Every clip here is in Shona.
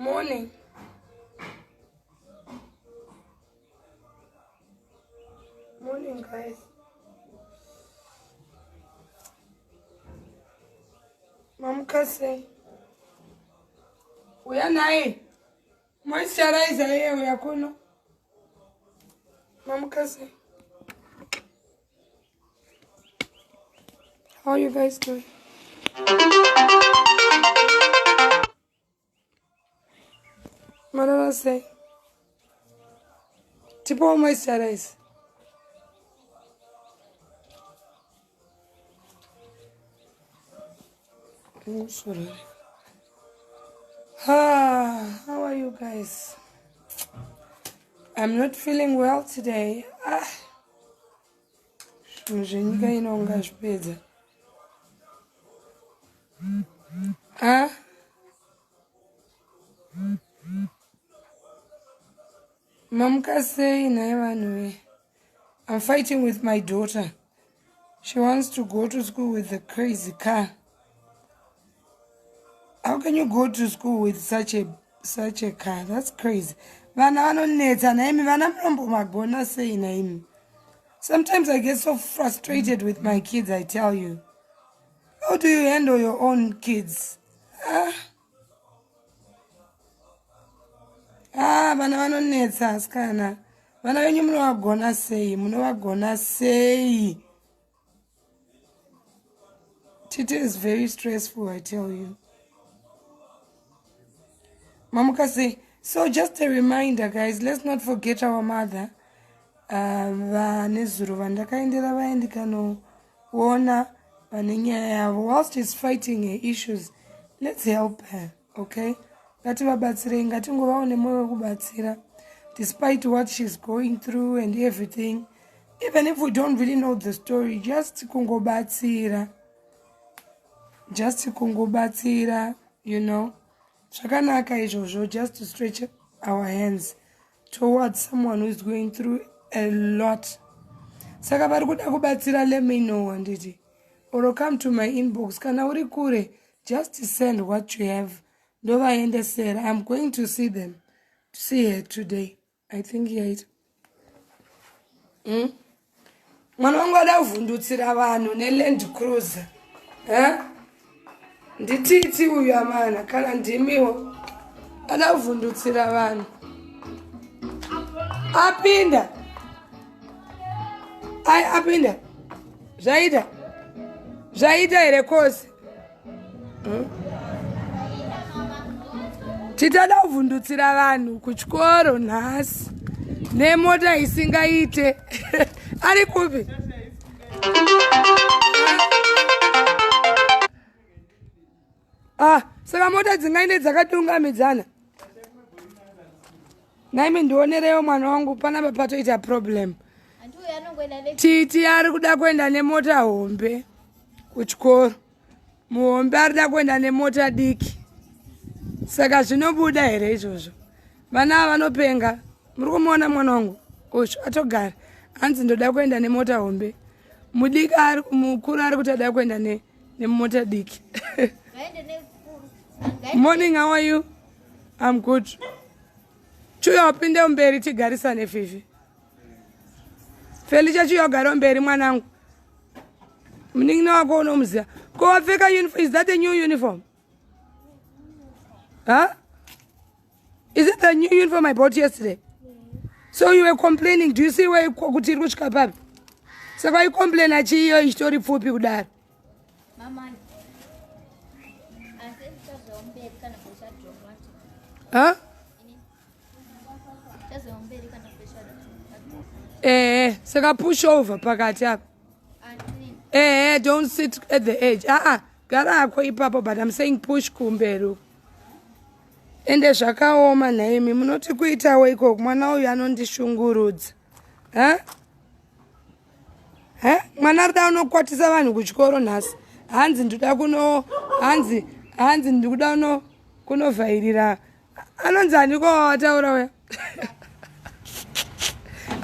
Morning. Morning, guys. Mamuka sei? Uya naye. Moisturizer iye uya kuno. Mamuka sei? How are you guys doing? Marara sei? Tipo moisturizer. Ah, how are you guys? I'm not feeling well today. Ah. Zvinhu zvenyika ino ungazvipedza. Ah? Mamuka sei nhai vanhu ve? I'm fighting with my daughter. She wants to go to school with the crazy car. How can you go to school with such a such a car? That's crazy. Vana vanonetsa nhaimi, vana munombomagona sei nhaimi? Sometimes I get so frustrated with my kids, I tell you. How do you handle your own kids? Ah. Ah, vana vanonetsa asikana. Vana venyu munovagona sei? Munovagona sei? Titi is very stressful, I tell you. Mamuka sei? So just a reminder, guys, let's not forget our mother. Vanezuro vandakaendera vaye ndikanoona vane nyaya yavo whilst is fighting her issues. Let's help her, okay? Ngativabatsirei, ngatingovawo nemwoyo wekubatsira despite what she's going through and everything. Even if we don't really know the story, just kungobatsira, just kungobatsira, you know. Zvakanaka izvozvo, just to stretch our hands towards someone who is going through a lot. Saka vari kuda kubatsira, let me know, handiti? Or come to my inbox. Kana uri kure, just send what you have, ndovaendesera. I'm going to see them, to see her today, I think. Yaita. Mwana wangu ada kuvhundutsira vanhu neLand Cruiser, eh? Ndititi uyu amana, kana ndimiwo, ada kuvhundutsira vanhu. Apinda, ai, apinda. Zvaita, zvaita here kosi? Titada kuvhundutsira vanhu kuchikoro nhasi nemota isingaite. Ari kupi? Ah, saka mota dzingainde dzakadungamidzana naimi? Ndionerewo mwana wangu panapa, patoita problem. Titi ari kuda kuenda nemota hombe kuchikoro, muhombe ari kuda kuenda nemota diki. Saka zvinobuda here izvozvo? Vana ava vanopenga. Muri kumuona mwana wangu usho atogara, hanzi ndoda kuenda nemota hombe. Mudiki ari, mukuru ari kuti ada kuenda nemota diki. Morning, how are you? I'm good. Chiuya upinde mberi tigarisane. Fifi, Felicia, chiuya ugare mberi mwanangu. Munin'ina wako unomuziva ko? Wapfeka uniform. Is that a new uniform? Huh? Is it the new uniform I bought yesterday? So you were complaining. Do you see where kuti iri kusvika papi? Saka waicomplaina chiiyo ichitori pfupi kudaro? Mama, asi ndichazomberi kana kuchadhomwa. Huh? Chazomberi kana kuchadhomwa. Ehe, saka push over pakati apa. Ehe, don't sit at the edge. Aa, gara hako ipapo, but I'm saying push kumberi uko. Ende zvakaoma nhaimi, munoti kuitawo ikoko? Mwana uyu anondishungurudza. Ha, he, mwana arida unokwatisa vanhu kuchikoro nhasi. Hanzi ndoda kuno, hanzi ndikuda uno kunovhairira. Anonzi aniko wataura uya?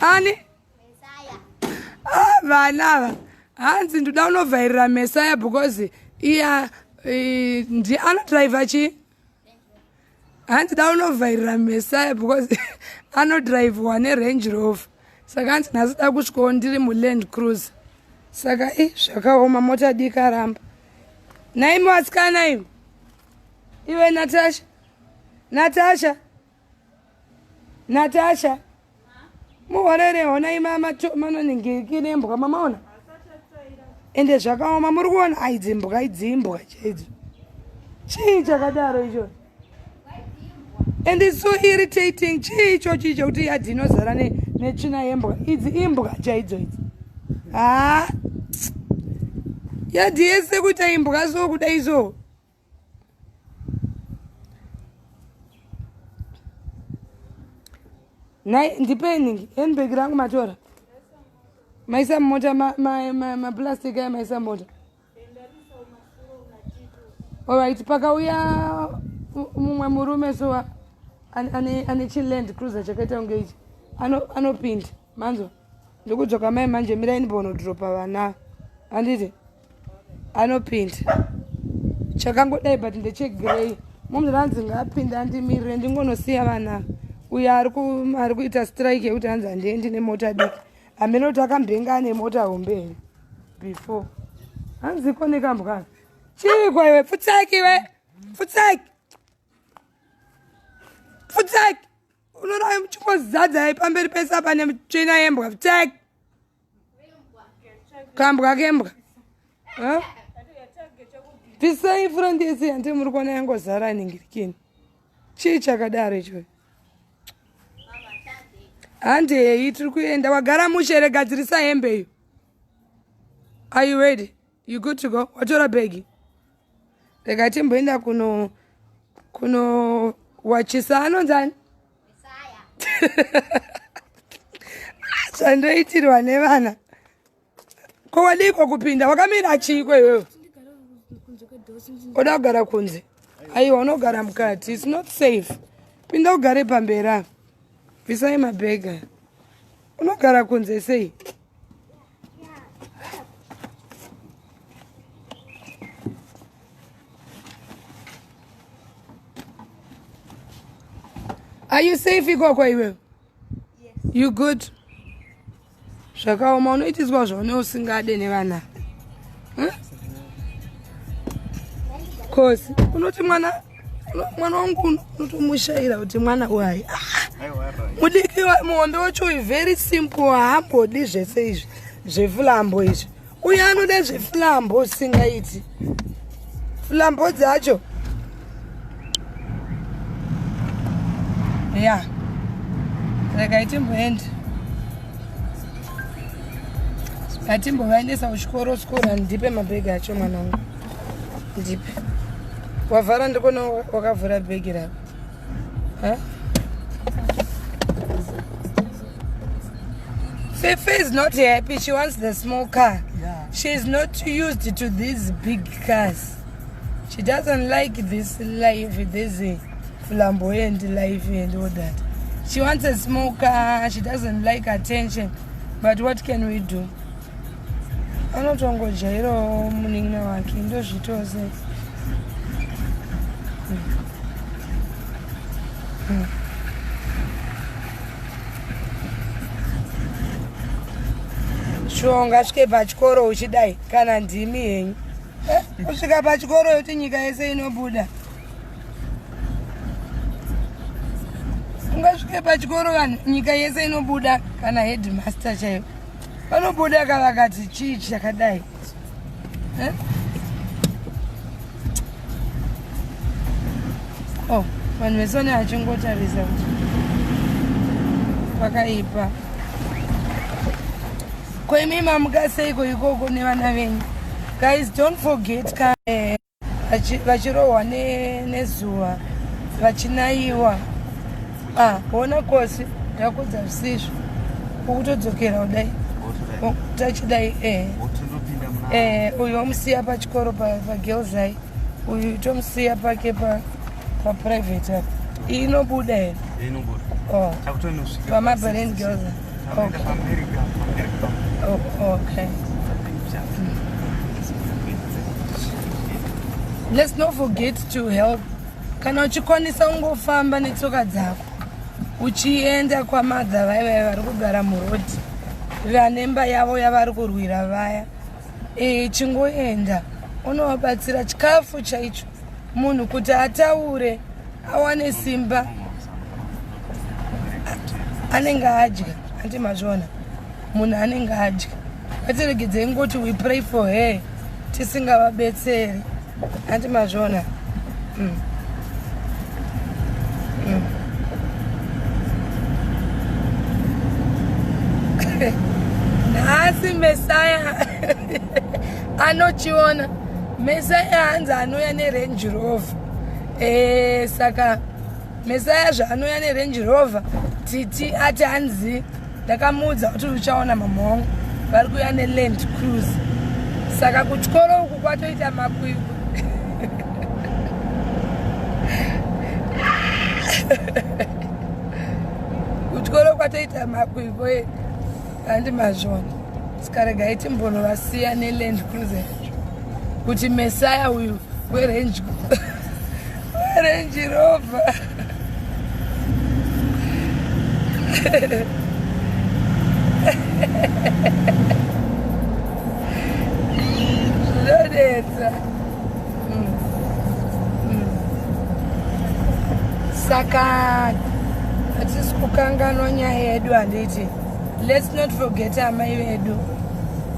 Ani? Ah, vana ava. Hanzi ndoda unovhairira Mesaya because iya ndi anodhiraivha chii? Hanzi da unovhairira Messiah because anodrivewa neRange Rover. Saka hanzi nhasi da kusvikawo ndiri muLand Cruiser. Saka i zvakaoma mota diki aramba. Nhaimi vasikana imi. Iwe Natasha. Natasha. Natasha. Muhorere honai manoningiriki nembwa mamaona. Ende zvakaoma muri kuona ai dzimbwa idzimbwa chaidzo. Chii chakadaro icho? And it's so irritating. Chii ichochi chekuti yadhi inozara netsvina yembwa. Idzi imbwa chaidzo idzi. Haa. Yadhi yese kuita imbwa so kudai so. Nhai ndipei nhingi handbag rangu matora maisa mumota maplastic aya maisa mumota Alright, pakauya mumwe murume so ane chiland cruiser chakaita kunge ichi anopinda manzwa ndikudzoka mai manje mirai ndimbonodropa vana handiti anopinda chakangodai but ndechegrey momzi vanzi ngaapinde andimirire ndingonosiya vana uyo ari kuita strike yekuti hanzi handiendi nemota diki hameno kuti akambenga ane mota hombe here before hanzi ko nekambwa chiiko iwe pfutseki iwe pfutseki pfutseki unoda muchingozadza pamberi pese apa netsvina yembwa pfutseki kambwa kembwa bvisai front yese yandi muri kuona yangozara ningirikini chii chakadaro ichoyo handei tiri kuenda wagara mushe regadzirisa hembe iyo are you ready you good to go watora bhegi rega timboenda kuno kuno wachisa anonzani zvandoitirwa nevana ko wadiko kupinda wakamira chiiko iwewe oda kugara kunze aiwa unogara mukati its not safe pinda ugare pamberi apa bvisai mabhega unogara kunze sei Are you safe ikoko iwewe? Yes. You good? Zvakaoma unoitiswa zvaune usingade nevana. Huh? Kosi unoti mwana mwana wangu unotomushaira kuti mwana uyu ah, mudiki muhombe wacho uyu very simple haambodi zvese izvi zvefulambo izvi uye anoda zvefulambo usingaiti flambo dzacho ya regai timboenda atimbovaendesa kuchikoro skoro handipe mabhegi acho mwana wangu ndipe wavhara ndikona wakavhura bhegi rako Fefe is not happy. She wants the small car. Yeah. She is not used to these big cars. She doesn't like this life, this eh, flamboyant life and all that. She wants a small car. She doesn't like attention. But what can we do? Anotongojairawo munin'ina wake ndozvitose. Shuwa ungasvike pachikoro uchidai kana ndimi henyu eh, kusvika pachikoro yoti nyika yese inobuda ungasvike pachikoro vanhu nyika yese inobuda kana headmaster chaiyo vanobuda ka vakati chii chakadai eh? Oh, vanhu vese vane vachingotarisa kuti pakaipa ko imi mamuka seiko ikoko nevana venyu guys don't forget ka eh, vachirohwa nezuva vachinaiwa ah, ona kosi ndakudza zvisizvo ukutodzokera kudai tachidai eh. eh, uyu wamusiya pachikoro pagirls high uyu tomusiya pake paprivate apa iyi inobuda here oh. pamabaren girls okay. Oh, okay. Let's not forget to help. Kana uchikwanisa ungofamba netsoka dzako uchienda kwamadha vaiva vari kugara murodhi vanemba yavo yavari kurwira vaya e, chingoenda unovabatsira chikafu chaicho munhu kuti ataure awane simba anenge adya anti mazviona munhu anenge adya ngatiregedzei ngoti we pray for her tisingavabetseri anti mazviona mm. Mm. Nhasi mesaya anochiona mesaya hanzi anouya nerange rover e, saka mesaya zvaanouya nerange rover titi ati hanzi ndakamuudza kuti uchaona mama wangu vari kuuya neland cruise saka kutyoro uku kwatoita makwikwi kutyoro kwatoita makwikwi handi mazvona saka regai timbonovasiya neland cruiser yacho kuti mesaya uyu werange werange rover zvinonetsa mm. mm. saka hatisi kukanganwa nyaya yedu handiti let's not forget amai vedu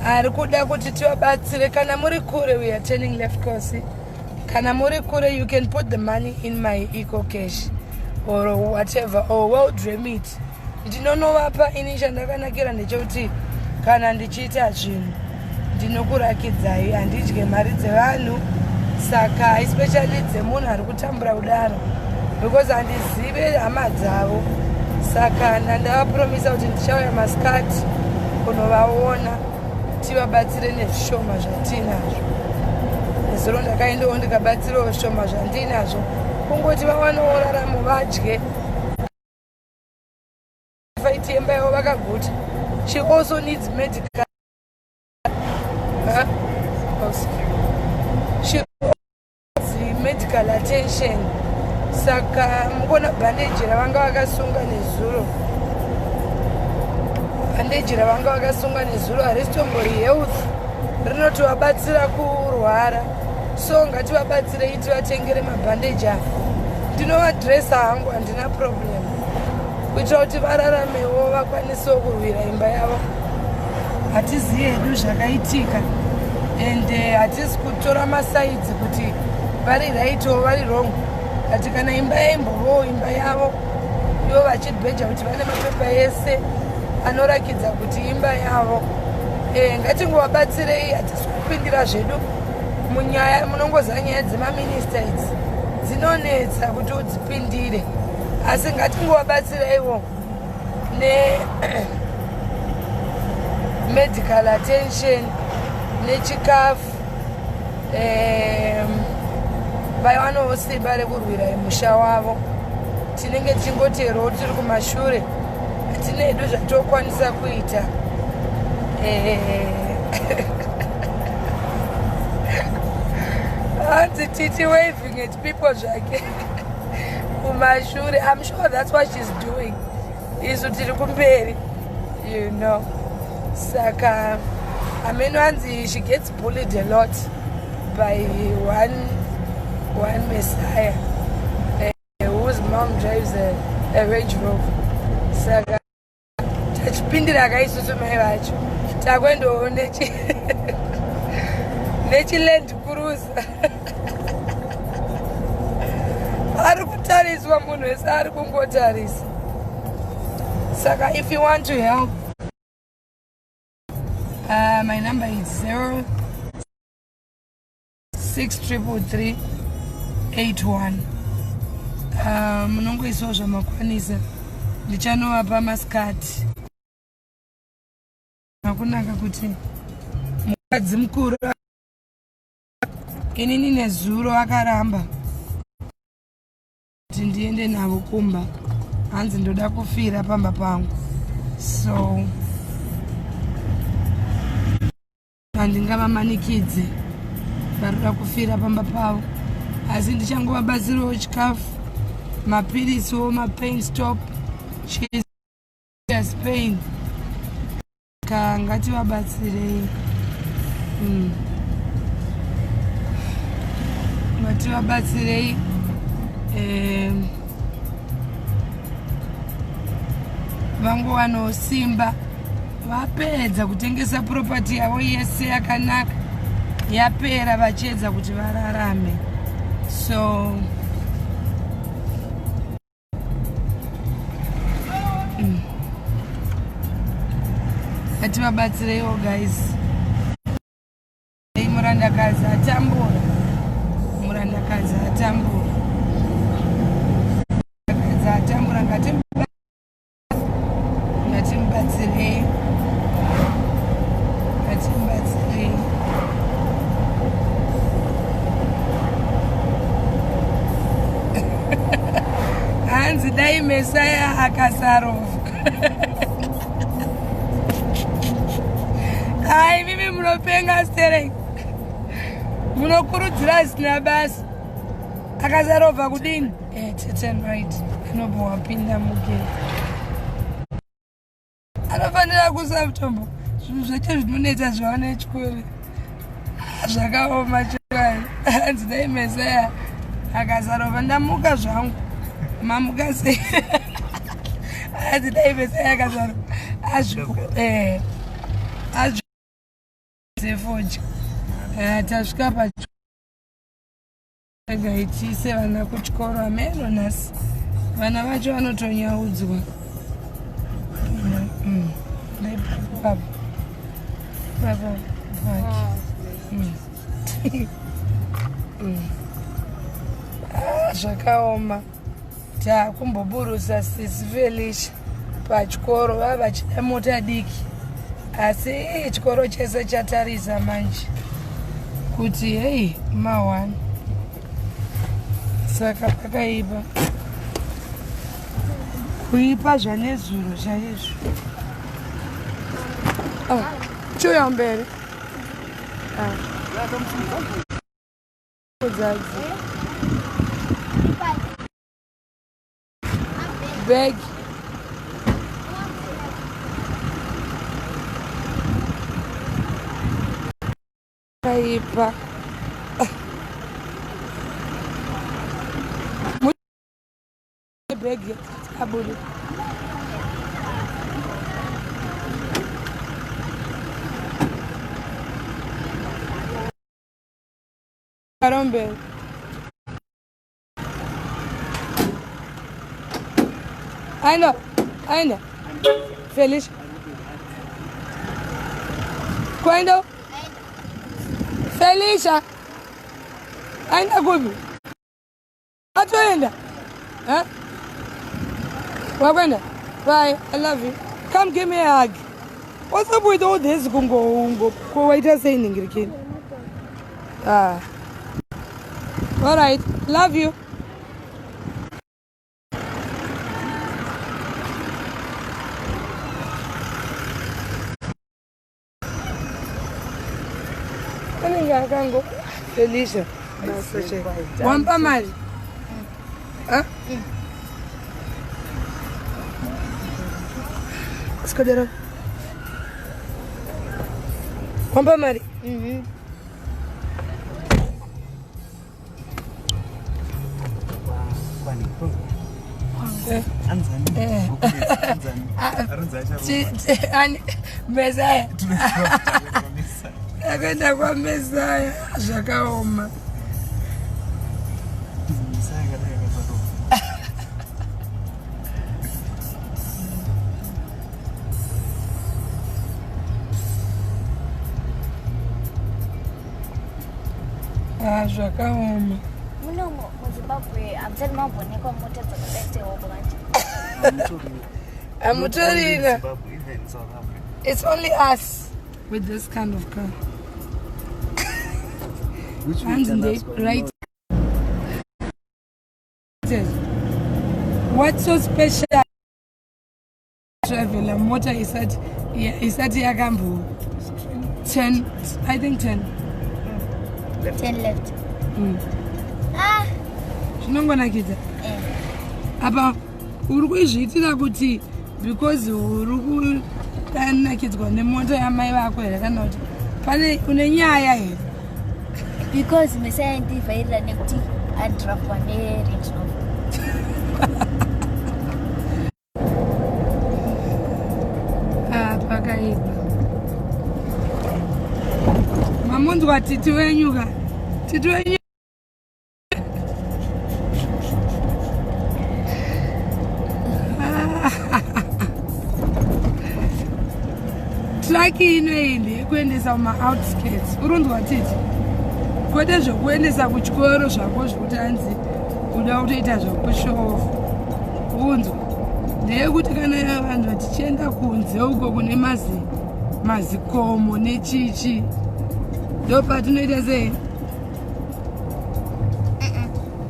ari kuda kuti tivabatsire kana muri kure we are turning left course kana muri kure you can put the money in my eco cash or whatever or well dream it ndinonovapa ini chandakanakira ndechekuti kana ndichiita zvinhu ndinokurakidzai handidye mari dzevanhu saka especially dzemunhu ari kutambura kudaro because handizive hama dzavo saka ndandavapromisa kuti ndichauya masikati kunovaona tivabatsire nezvishoma zvatiinazvo nezuro ndakaendawo ndikabatsirawo zvishoma zvandiinazvo kungoti vawanewo raramo vadye fight yemba yavo vakaguta she also needs medical huh? Oh, she needs medical attention saka mukuona bhandeji ravanga vakasunga nezuro bhandeji ravanga vakasunga nezuro harisi health rinotovabatsira kurwara so ngativabatsirei tivatengere mabhandeji aya ndinovadresa hangu handina problem kuitira kuti vararamewo vakwanisewo kurwira imba yavo hatizivi hedu zvakaitika and eh, hatisi kutora masaidzi kuti vari right or vari wrong but kana imba yaimbovowo imba yavo ivo vachibheja kuti vane mapepa ese anorakidza kuti imba yavo e, ngatingovabatsirei hatisi kupindira zvedu munyaya munongoziva nyaya dzemaminista idzi dzinonetsa kuti udzipindire asi ngatingovabatsireiwo ne medical attention nechikafu vaiwanawo simba rekurwira musha wavo tinenge tichingoteerawo tiri kumashure hatina hedu zvatokwanisa kuita hanzi titi waving at people zvake kumashure i'm sure that's what she's doing isu tiri kumberi you know saka ameno hanzi she gets bullied a lot by one, one messiah whose mom drives a, a range rover saka tachipindira ka isusu mai vacho takuendawo nechi nechiland cruiser ari kutariswa munhu wese ari kungotarisa saka if you want to help my number is 0 6 333 munongoisawo zvamakwanisa ndichanovapa masikati akunaka kuti mukadzi mukuru inini nezuro akaramba kuti ndiende navo kumba hanzi ndoda kufira pamba pangu so handingavamanikidze varikuda kufira pamba pavo Asi ndichangovabatsirawo chikafu, mapirisiwo, mapain stop. She's pain. Ka ngativabatsirei. Ngativabatsirei. Vangowanawo simba vapedza kutengesa property yavo yese yakanaka yapera vachiedza kuti vararame. So ngativabatsireiwo guys. Murandakadzi atambura, murandakadzi atambura, murandakadzi atambura. Ngatimubatsirei, ngatimubatsirei. Hanzi dai Mesaya akasarova. Ai, mimi munopenga stereki, munokurudzira zvisina basa. Akasarova kudini? Turn right, anobva wapinda mugate. Anofanira kusatombo zvinhu zvacho zvinonetsa zvavana chikoro zvakaoma chokwadi. Hanzi dai Mesaya akasarova. Ndamuka zvangu, mamuka sei? Hanzi dai Mesaya akasarova. Azvifodya. Tasvika pa regai tiise vana kuchikoro. Ameno nhasi vana vacho vanotonyaudzwa. Baba baba Zvakaoma. Takumboburusa sisi Felicia pachikoro, vava vachida mota diki, asi chikoro chese chatarisa manje kuti hei ma1, saka pakaipa kuipa zvanezuro chaizvo. Oh, chiuya mberi. Ah. Bag. Kaipa. Bag abude. Karombe. Aina, aina. Felicia. Kwendo. Felicia. Aina kupi? Atoenda. Huh? Wakwenda. Bye. I love you. Come give me a hug. What's up with all this kungo ungo? Ko waita sei ningirikini? Ah. All right. Love you. Anenge akango Felicia. Wampa mari? Ah? Sikodera. Wampa mari? Mhm. Mesaya akaenda kwaMesaya, zvakaoma. Ah, zvakaoma. Muno muZimbabwe hamusati mamboonekwa mota dzakadai sehobo manje. Hamutorina. It's only us with this kind of car. Hanzi nde right. What's so special? Traveler mota isati yakambo 10, I think 10. 10 left. Ah. Zvinongonakidza. Eh. Apa uri kuzviitira kuti because uri kunakidzwa nemota yamai vako here kana kuti pane une nyaya here? Because Messiah ndivhairira nekuti adrafwa neRange Rover. Ah, pakaipa. Mamunzwa titi wenyu ka? Titi wenyu Traki ino iyi ndeyekuendesa kumaoutskirts. Urunzwa titi? Kwete zvekuendesa kuchikoro zvako zvekuti hanzi kuda kutoita zvekushow off. Unzwa? Ndeyekuti kana vanhu tichienda kunze uko kune mazi mazikomo nechichi ndopatinoita sei?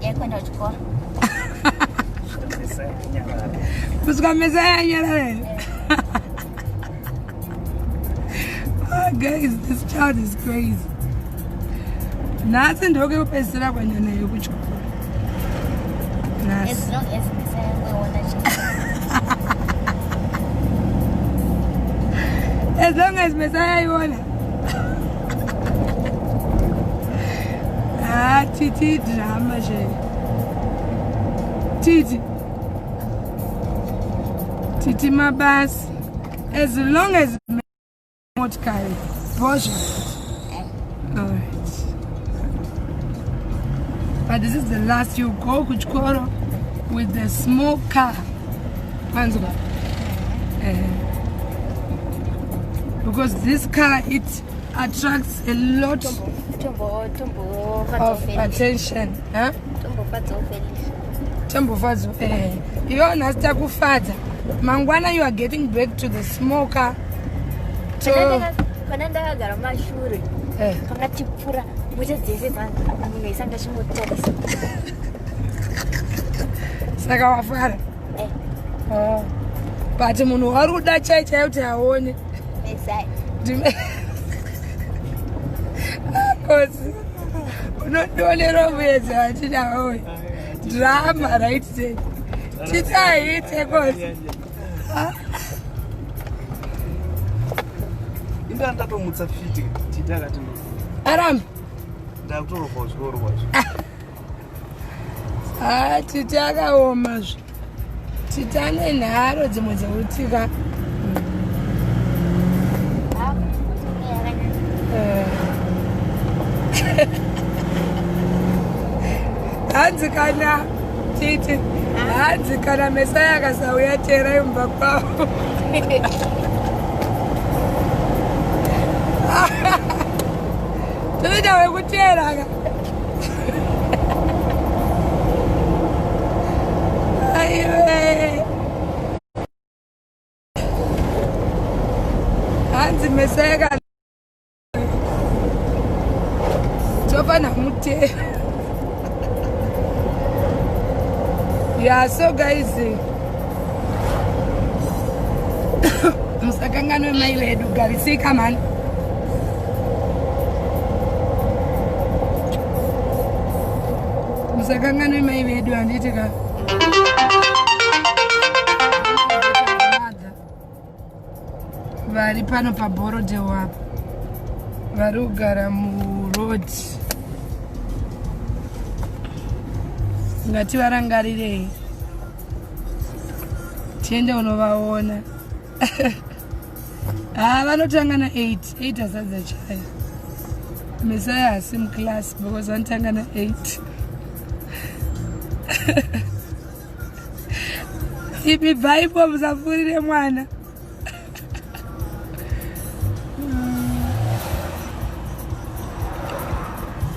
Yakwenda kuchikoro. Kusvika mesa yanyarara here? Ah, guys, this child is crazy. Nhasi ndokekupedzisira kuenda naye kuchikoro. Nhasi. As long as Messiah yangu chete. As long as Messiah aiona. Ah, Titi drama she. Titi. Titi mabasi. As long as motikari. Bozha. All right. But this is the last you go kuchikoro with the small car. Manzwa. Eh. Because this car, it attracts a lot Tombo tombo of attention. Huh? Tombofadzawo Felicia. Tombofadza. Eh. Iwe nhasi takufadza. Mangwana you are getting back to the small car. To, Pana ndakagara mumashure. Eh. Pangatipfura mota dzese munhu wese anga achingotarisa. Saka wafara. Eh. Oh. But munhu wari kuda chai chai kuti aone. Messiah. Kosi. Unondionera muedzi watinawo uyu. Drama right there. Titaite kosi. Inda ndatomutsa fiti titi akati ndo Aramba. ndakutorobva kuchikoro kwacho. Ah, Titi akaoma zve. Titi ane nharo dzimwe dzekutika. Ah, yakanyanya. Eh. Hanzi kana Titi, hanzi kana Mesaya akasauya teerai mumba kwavo. Toita wekuteera ka. Aiwe. Hanzi Mesaya kana tofana muteera. Yeah, so guys, musakanganwe mai vedu garisika mani. Musakanganwe mai vedu handiti ka. Vari pano paBorodale apa. Vari kugara muroad. Ngativarangarirei. Tiende unovaona. Ah, vanotanga na8 8 asadza chaya. Messiah hasi muclass because vanotanga na8. Ipi bvaipo musapfurire mwana.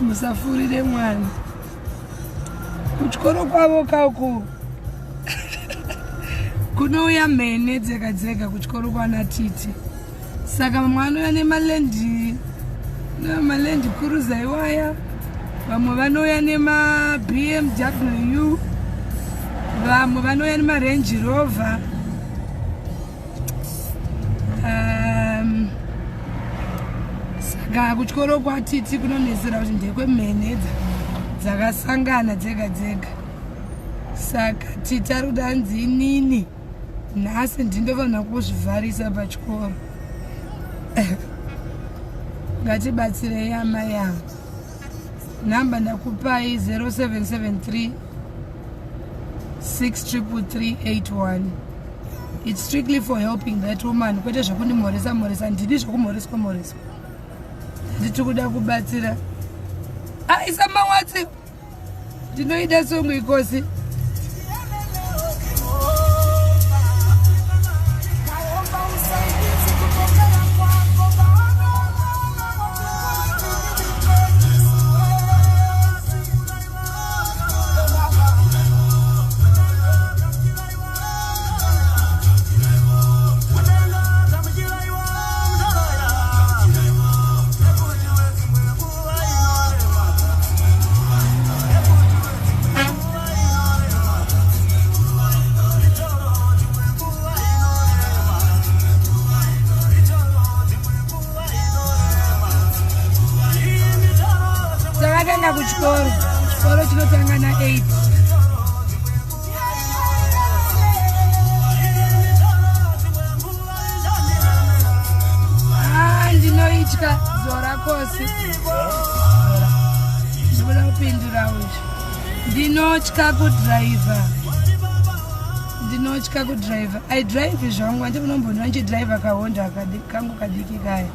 Musafurire mwana. Kuchikoro kwavo kauku kunouya mhene dzega dzega kuchikoro kwana Titi. Saka vamwe vanouya nemaLand nemaLand Cruiser iwaya, vamwe vanouya nemaBMW, vamwe vanouya nemaRange Rover. Saka kuchikoro kwaTiti kunonesera kuti ndekwemhene dzakasangana dzega dzega. Saka titi ari kuda hanzi inini nhasi ndindofanira kuzvivharisa pachikoro. Ngatibatsirei amai ava. Nhamba ndakupai 0773 63381. It's strictly for helping that woman, kwete zvekundimhoresa mhoresa, ndidi zvekumhoreswa mhoreswa. Nditi kuda kubatsira. Aisa mawatsi. Ndinoida song ikosi. Takatanga kuchikoro, chikoro chinotanga na 8. Ah, ndinoitya zora kosi ndinoda kupindura uyu ndinotya kudhiraivha ndinotya kudhiraivha i drive zvangu andi munombonwa ndichidhiraivha kahonda kangu kadiki kaya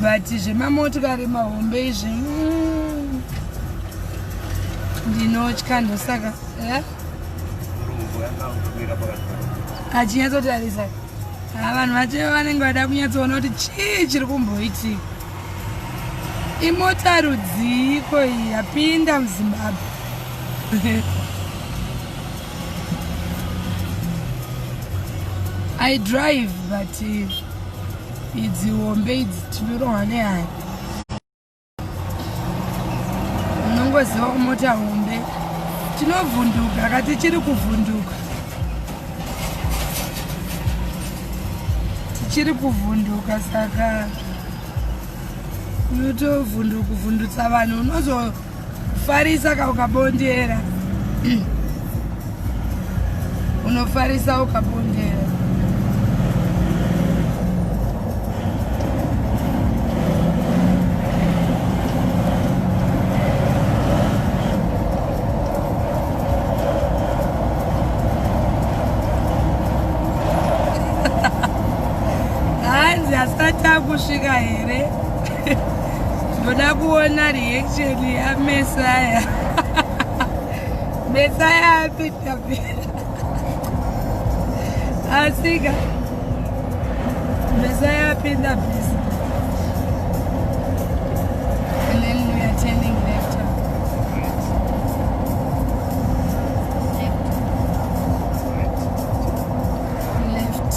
but zvemamotikari mahombe izvi ndinotya ndosaka eh? Achinyatsotarisa ha vanhu vacho vanenge vada kunyatsoona kuti chii chiri kumboitika. Imota rudziiko iyi yapinda muZimbabwe? I drive but idzi hombe idzi tinorohwa nehari. Unongoziva kumota hombe tinovhunduka kati tichiri kuvhunduka, tichiri kuvhunduka, saka unotovhunduka kuvhundutsa vanhu, unozofarisa ka ukabondera, unofarisa ukabondera. Hanzi asati akusvika here? Ndoda kuona reaction yaMesaya. Mesaya apinda asika, Mesaya apinda busy. And then we are turning left. Left.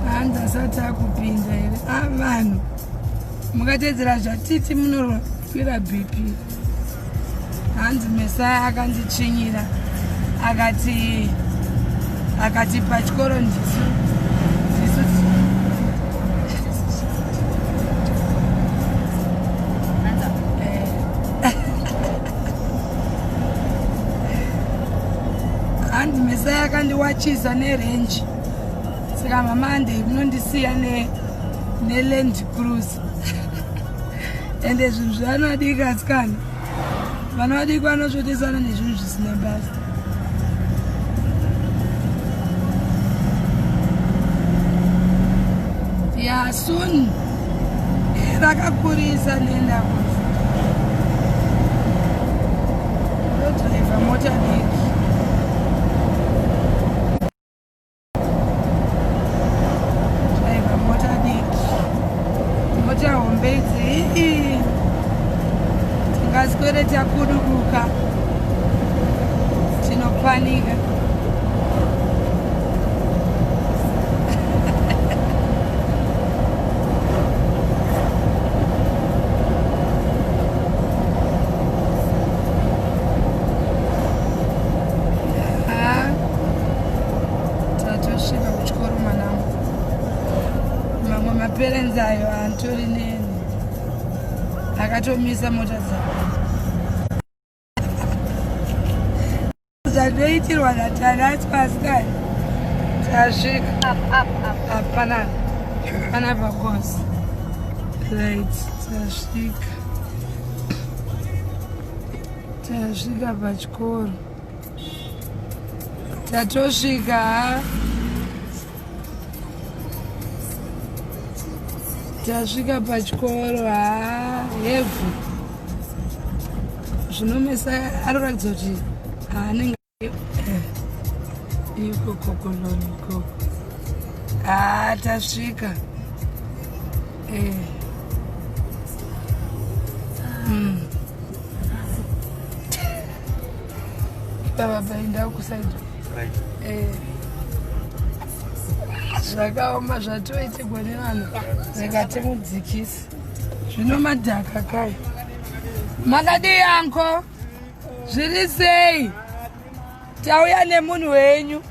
Hanzi asati akupinda here? Ah, vanhu mukatedzera zvatiti munokwira BP. Hanzi Mesaya akanditsvinyira akati akati pachikoro ndisu ndisu. Hanzi Mesaya akandiwachisa nerenji, saka mama andei munondisiya neLand Cruise. Ende zvinhu zvavanodiki asikana, vana vadiki vanosvotesana nezvinhu zvisina basa. Ya soon rakakurisa nenda ndodhiraivha mota diki. Driver mota diki, mota hombe idzi tingaswere takudubuka, tinopanika. Ah, tatosvika kuchikoro mwanangu. Mamwe maparents ayo antori neni akatomisa mota dzavo. Zvandoitirwa naTanatswa asikana. Tasvika. Up, up, up. Hapana. Pana pakosi. Right, tasvika. Tasvika pachikoro. Tatosvika ha. Tasvika pachikoro ha heavy. Zvino mesa anoratidza kuti anenge ikoko koloni ikoko. Ha tasvika. Eh. Baba paenda kusaidi. Right. Eh. Zvakaoma zvatoitigwa nevanhu rega timudzikise. Zvino madhaka kai. Makadii anko? Zviri sei? Tauya nemunhu wenyu.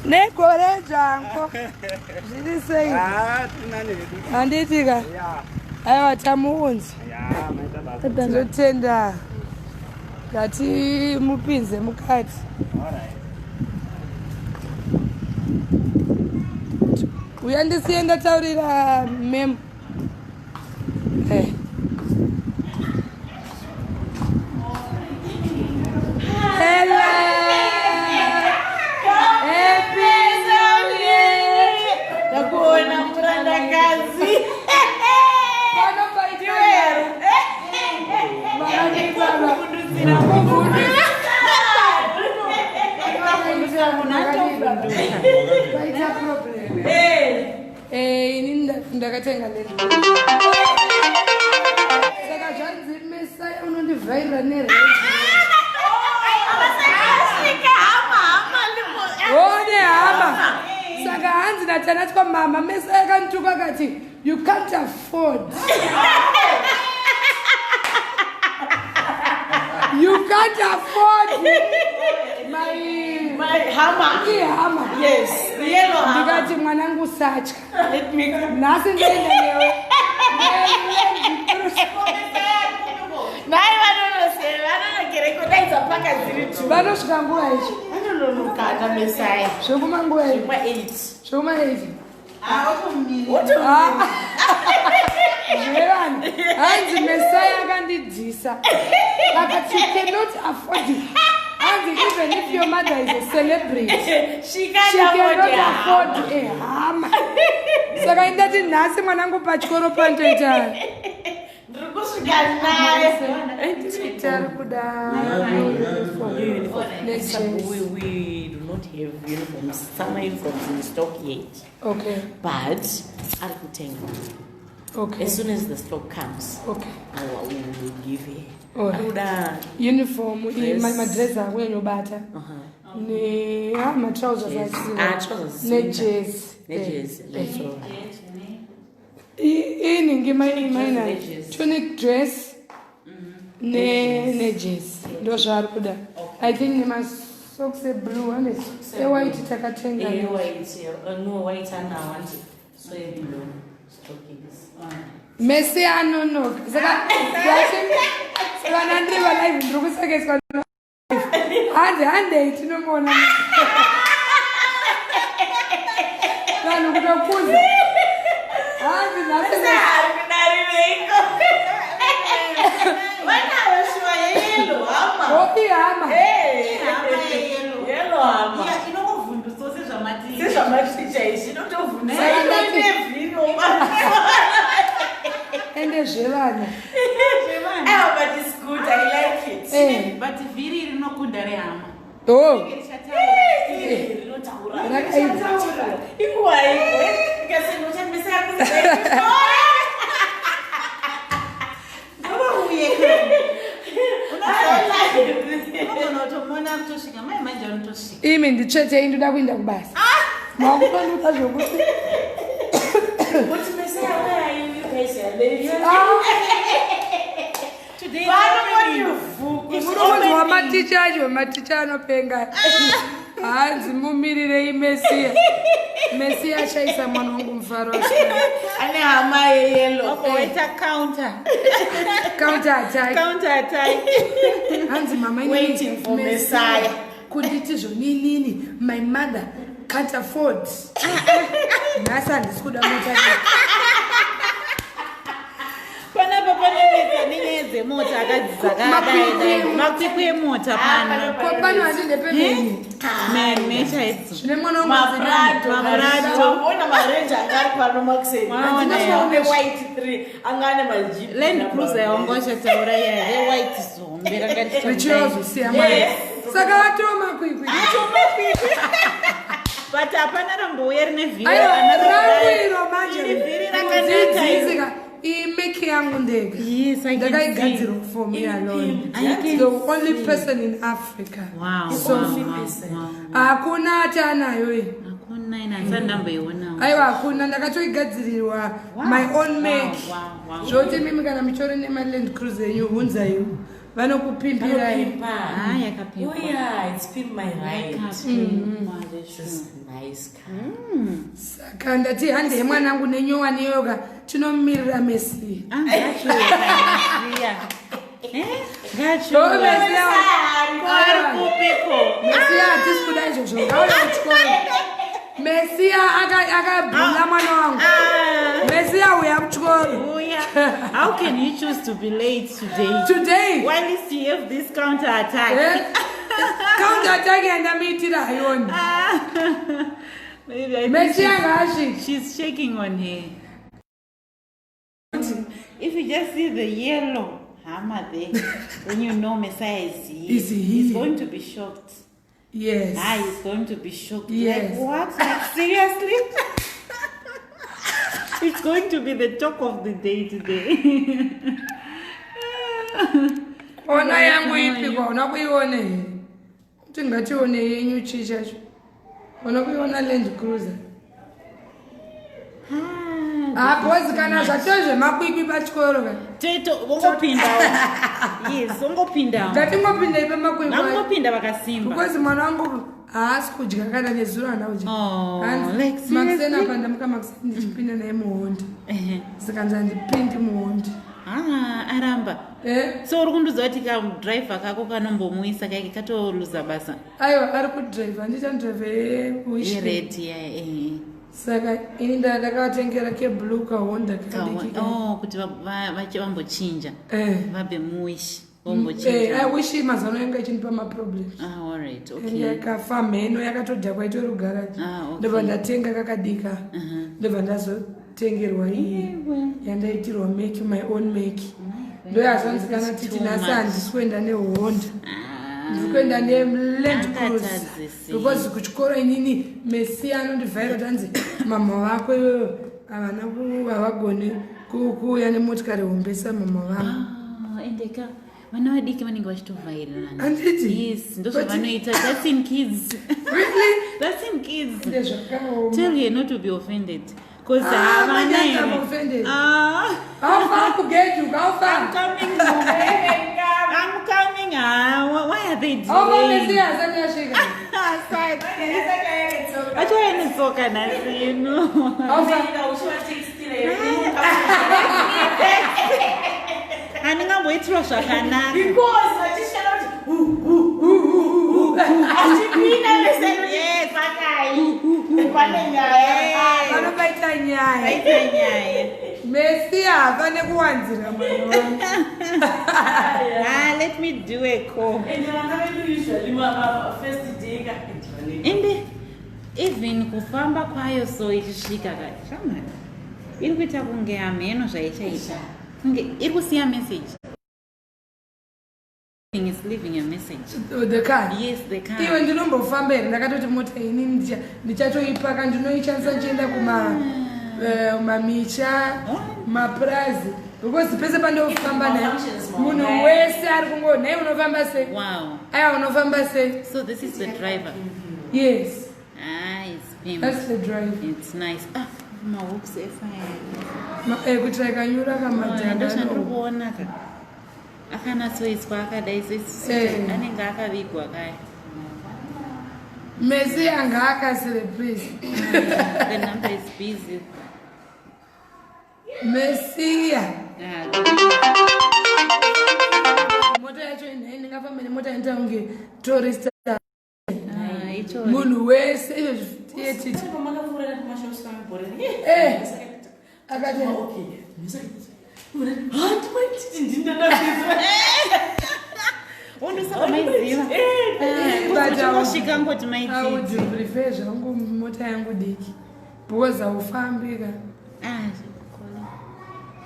Negore dzvanko. Zviri sei? Ah, tinani hedu. Handiti ka? Ya. Aiwa tamuunza. Ya, maita basa. Tinotenda. Ngatimupinze mukati. All right. Uya ndisiye ndataurira mem. Eh. Hello. Happy New Year. Ndakuona murandakadzi. Pano paita Vakadii baba? Paita problem. Eh, inini ndakatenga lento. Saka zvanzi Mesaya unondivhairira neredio. One hama. Saka hanzi naTanatswa mama Mesaya akandituka akati you can't afford. You can't afford my My hammer. ihama. Yes, the yellow hammer. Ndikati mwanangu satya. Let me Nhasi ndoenda newe. Nai vanonose vanonokere kudaidza paka dziri two. Vanosvika nguva izvi. Vanononoka ana Mesaya. Zvekuma nguva izvi. Zvekuma 8. Zvekuma izvi. Wotomira. Zvevanhu. Hanzi Mesaya akandidhisa. Akati you cannot afford it. Hanzi even if your mother is a celebrity. She She can't afford cannot a afford a hama. Saka indati nhasi mwanangu pachikoro panotoita. Ndiri kusvika naye. Tari kuda nejezi. We do not have uniforms, summer uniforms in stock yet. Okay. But ari kutenga. Okay. As soon as the stock comes, Okay. I will, we will give her. All right. Akuda Uniform, Dress. madress akunyanyobata. Ne ah, matrousers Yes. achiwa. Ah, trousers. Nejezi. nejezi. That's all right. Iningi maina Nejezi. tunic dress ne nejezi ndo zvaari kuda. I think nemasocks eblue ane ewhite takatenga. Eh, white, no, white and I want so a blue stockings. Messi anonoka. Saka saka nandiri valive ndiri kusekeswa. Hanzi handei tinomuona. Vanhu kutokuza. Hanzi nhasi hopi hama. Ende zvevana. Eh. But vhiri rinokunda rehama. Oh. Rinotaura. Rakaita. Inguva iko, ikasenochambisa Ngavauye. Unogona kutomuona kutosvika mai manje anotosvika. Imi nditsvetei ndoda kuenda kubasa. Makutondiudza zvokuti Kuti Messiah, where are you? You guys are late. Ah, Today is Vanongoti opening. vhuku. muri kunzwa maticha acho maticha anopenga. Hanzi mumirirei Mesiya. Mesiya achaisa mwana wangu mvura. mufaro asvika. Ane hama yeyelo. Waita counter. Counter attack. Counter attack. Hanzi mama inini- Waiting for Messiah. Kunditi zvoninini my mother can't afford. Nhasi handisi kuda mota. Panapa panonetsa nenyaya dzemota Makwikwi. Makwikwi emota pano. Ko pano handi ndepemene. Mene chaidzo. Zvine mwana wangu Maprado. Maprado. Waona marenje anga ari pano makuseni. Waona Ane white 3 anga ane majeep. Land Cruiser yawanga uchataura iya rewhite zombe ranga richiita kudai. richiyozosiya mwana. Yes. Saka vatoo makwikwi. But hapana rambouya rine vhiri Aiwa, rakanaka rangu kudai. iro manje. Iri vhiri rakanaka Mudzidzisika. Imeki yangu ndega. Yes, I can Ndakaigadzirwa see. for me alone. I can The only person in Africa. Wow, Sophie wow, wow, person. wow. Hakuna ati anayo iyi. Hakuna ina handisati ndamboionawo. Aiwa hakuna ndakatoigadzirirwa my own make. Wow, wow. Zvoti mimi kana muchitori nemaland cruiser enyu hunzaiwo vanokupimbirai. Panopimpa. Ah, yakapimwa. Oh yeah, it's pimp my ride. Yakapimwa This zveshuwa. is nice car. Saka ndati hande yemwanangu nenyowani iyoyoka tinomumirira Mesiya. Ah, ngachiuya Mesiya. Eh, ngachiuya. Oh, Mesiya. Ari kupiko? Mesiya hatisi kuda izvozvo ngauye kuchikoro. Mesiya akabhula mwana wangu. Ah, Mesiya uya kuchikoro. uya. How can you choose to be late today? Today. While you have this counter attack. Eh? Counter attack yandamuitira hayoni. Ah. Maybe I think Mesiya ngaasvike. she's shaking on her. If you just see the yellow hammer there, then you know Messiah is here. Is here. He's going to be shocked. Yes. Ah, he's going to be shocked. Yes. Like, what? Like, seriously? It's going to be the talk of the day today. Ona yangu ipi kwa una kuiona here? Kuti ngatione yenyu chii chacho. Una kuiona Land Cruiser. Ah, Hapozi kana zvato zvemakwikwi pachikoro ka. Toto, wongopinda. Yes, wongopinda. Ngatingopindai pamakwikwi. Vangopinda vakasimba. Because mwana wangu haasi kudya kana nezuro haana kudya. Oh, Hanzi, like makuseni seriously? apa ndamuka makuseni ndichipinda naye muhondi. Ehe. Saka nzi handipindi muhondi. Ah, aramba. Eh? So uri kundiudza kuti kadriver kako kanombomuisa kaike katoluza basa. Aiwa ari kudhiraivha handiti anodhiraivha yewish. Ired yeah, eh. Saka ini ndakavatengera keblue kahonda kakadiki. Oh, kuti vambochinja. Eh. Vabve muwish Eh, vombochinja. I wish mazano yanga ichindipa maproblems. Ah, all right. Ende Okay. yakafa mheno yakatodhakwa itori kugaraji. Ah, okay. Ndobva ndatenga kakadika. Ndobva ndazotengerwa iyi yandaitirwa make my own make. Ndoyazvanzi kana titi Too nhasi much. handisi kuenda nehonda. Ndiri kuenda neland cruise. Angatadzisi. Because kuchikoro inini Mesiya anondivhaira kuti anzi mama vako iwewe havana havagoni kuuya nemotikari hombe samama vangu. Ah, endeka vana vadiki vanenge vachitovhairirana. Handiti? Yes, ndozvavanoita. That's in kids. Really? That's in kids. Ndezvakaoma. Tell her not to be offended. Because Ah, havana manje here. I'm offended. Ah. How far kugejuka? How far? Coming, I'm coming. Ah, why are they How far delaying? Mesiya asati asvika? Achauya netsoka nhasi ino. How far? Handingamboitirwa zvakanaka. Because vachishanda kuti hu hu hu hu hu achipinda vese Yes. pakai pane nyaya. Vanobaita nyaya. Aita nyaya. Mesiya hafane kuwanzira mwana wangu. Ah, let me do a call. Ende vana vedu usually first day ka Ende even kufamba kwayo so ichisvika ka shamwari iri kuita kunge hamheno zvaichaita kunge iri kusiya message. Is leaving a message. The car. Yes, the car. Iwe ndinombofamba here ndakatoti mota inini ndichatoipaka ndinoishandisa ndichienda kuma mamicha mapurazi because pese pandofamba naye Functions munhu more. wese ari kungo nhai unofamba sei Wow. aiwa unofamba sei So this is the driver. Yes. Ah, it's him. That's the driver. It's nice. Ah, mahooks efire. Kuitira ikanyura kamadhaka. Ndozvandiri kuona ka. Akanatsoiswa akadai so Eh. anenge akavigwa kaya. Mesi anga akasire please. The number is busy. Mesiya. Ah, Mota yacho inhai ndingafambe nemota inoita kunge tourist. Ah, itori. Munhu wese izvo tiye titi. Makapfuura kumashops kamibhore. Eh. Akati Okay. Handimaititi ndindandaizwa. Undosaka maiziva. Eh, but I would- Uchingosvika ngoti I maititi. would prefer zvangu mota yangu diki because haufambi ka. Ah, zvekukona.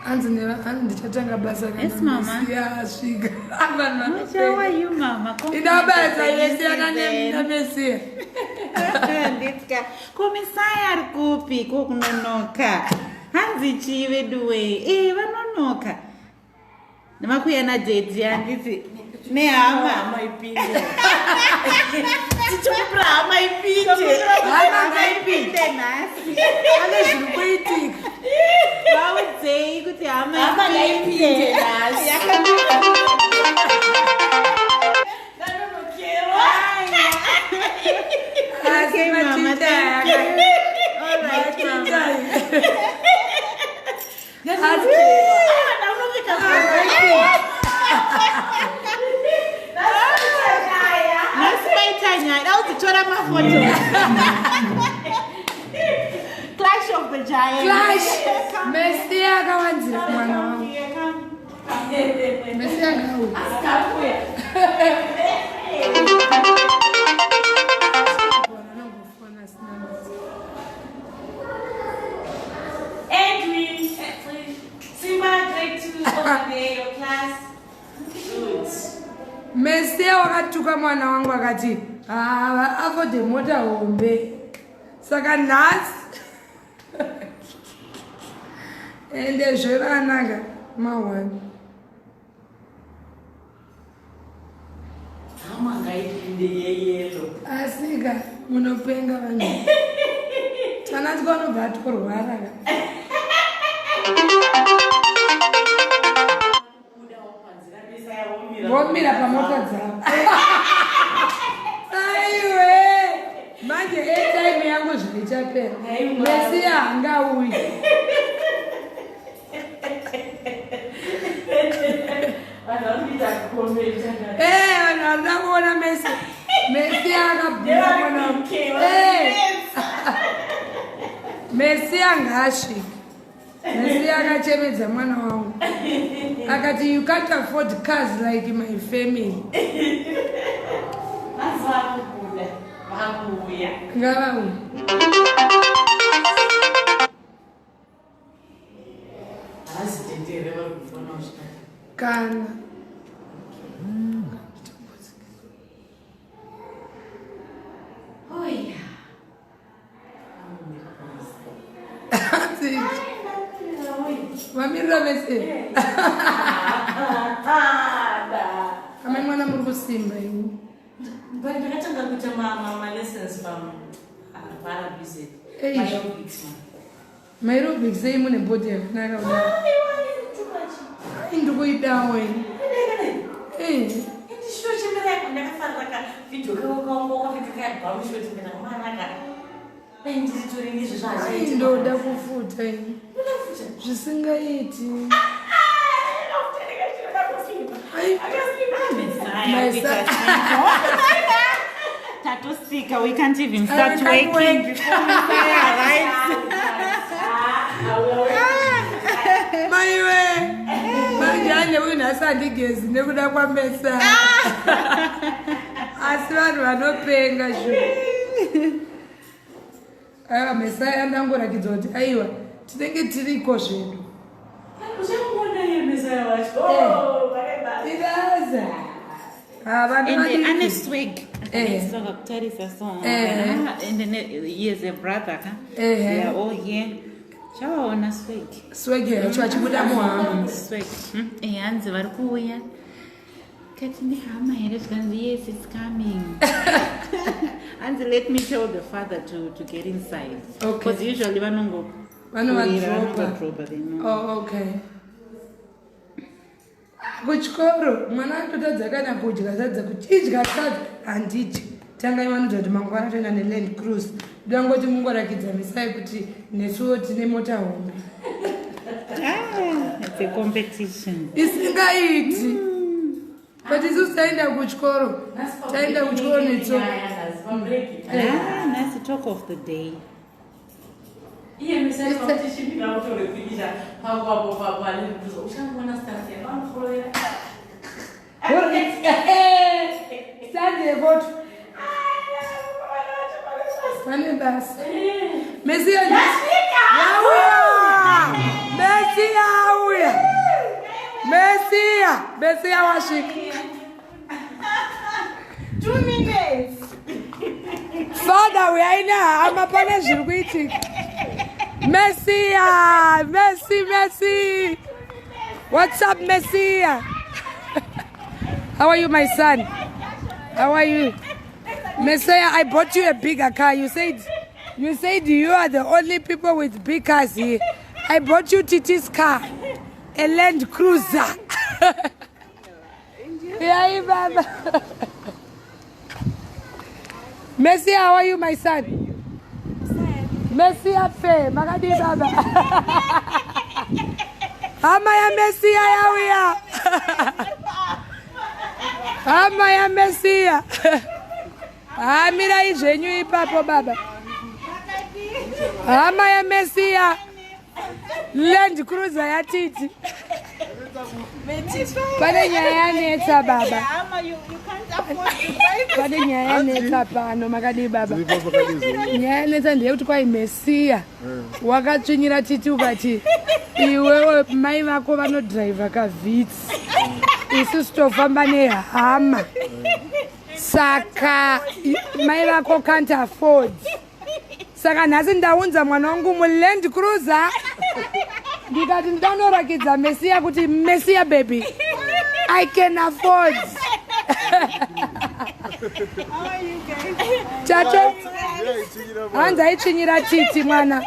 Hanzi hanzi ndichatanga basa kana Yes, mama. Mesiya asvika. Vanhu Much, how vanopenga. are you, mama? Ida basa yesiyana Season. naMesiya. Nditya. Ko Mesaya ari kupi ko kunonoka? Hanzi chii veduwe? Eh, vanonoka. Nemakuya nadhedhi handiti nehama. Hama ipinde. Tichokupira hama ipinde. Hama ngaipinde. Ipinde nhasi. Ane zviri kuitika. Vaudzei kuti hama Hama ngaipinde ipinde. nhasi. Ndanonokerwa. Asi Okay, mama, matinda thank you. All right, mama. Asi Ndaunopfeka Nhasi paita nyaya. Daudzitora mafoto. Clash of the Giants. Clash. Mesiya akawanzira mwana wangu. Mesiya ngauye. Anongofona asina basa. Edwin, Simba, grade 2 over there, your class. Good. Mesiya wakatuka mwana wangu akati hava afode mota hombe saka nhasi ende zvevanaka mahwani. Hama ngaipinde yeyelo. Asika munopenga vanhu tanatswa anobva atorwara ka. Vomira pamota dzavo aiwe manje airtime yangu zvaichapera. Mesiya hangauyi. Vanhu vari kuita kukomenta. Eh, vanhu varida kuona Mesi. Mesiya akabhura mwana wangu. Eh. Mesiya ngaasvike. Mesiya akachemedza mwana wangu akati you can't afford cars like my family. Vanhu vakubuda, vakuuya. Ngavauye. Havasi tetere vari kufona kusvika. Kana Oya. Hanzi, vamirira vese amai mwana muri kusimba iwe. But ndakatanga kuita malessons paRBZ. Eish. Maaerobics, man. Maaerobics ei mune body yakanaka kudai? Aiwa, iri too much. Ai ndikuidawo ini. Eh, Ndakafarira kavidhio kako kaunga wakapfeka kabhamushoti ndakamanaka dai ndiritori nizvo. Ai ndoda kufuta ini zvisingaiti. Ai, Mesa. Tatosika, we can't even start I can't working wait. before Messiah arrives. Maiwe manje ane uyu nhasi handigezi nekuda kwaMesa asi vanhu vanopenga zvo. Aiwa Mesaya andangorakidza kuti aiwa tinenge tiriko zvedu. Ibasa. Ah, vanhu And vadiki. ane swag. Eh. Kutarisa so. Eh. And then he is a brother ka. Eh. They are all here. Chavaona swag. Swag yacho achibuda muhama. Swag. Eh, hanzi vari kuuya. Kati nehama here zvikanzi yes it's coming. Hanzi let me tell the father to get inside. Okay. Because usually vanongo Vanovadropa. vanongodropa they know. Oh, okay. Kuchikoro mwana anototadza kana kudya sadza kuti idya sadza handidyi. Tangai vanoita kuti mangwana toenda neLand Cruise. Dangoti mungorakidza Mesai kuti nesuwo tine mota hombe. Ah, it's a competition. Isingaiti. But isusu taenda kuchikoro, taenda kuchikoro netsoka. Ah, nice talk of the day. Iye misaishimbira kutorefikisha pakwapo papalenkuza uchangoona stasiya Sunday vote. Pane basa. Mesiya yauya. Mesiya auya. Mesiya, Mesiya wasvika. 2 minutes. Father, uyai nehama, pane zviri kuitika. Mesiya, Messi, Messi. What's up, Messiah? How are you, my son? How are you? Messiah, I bought you a bigger car. You said you are the only people with big cars here. I bought you Titi's car, a Land Cruiser. Yeah, Baba. Messi, how are you, my son? Messi afe, makadi baba. Hama ya Messia yauya. Hama ya Messia. Hamirai zvenyu ipapo baba. Hama ya Messia. Land Cruiser yatiti. Pane nyaya yanetsa baba. Pane nyaya yanetsa pano, makadii baba? Nyaya yanetsa ndeyekuti kwai Mesiya wakatsvinyira Titi ukati iwewe mai vako vanodhiraivha kaVitz, isusu tofamba neHummer, saka mai vako can't afford. Saka nhasi ndaunza mwana wangu muLand Cruiser, ndikati ndanorakidza Mesiya kuti Mesiya baby, I can afford. Chacho hanzi aitsvinyira Titi mwana,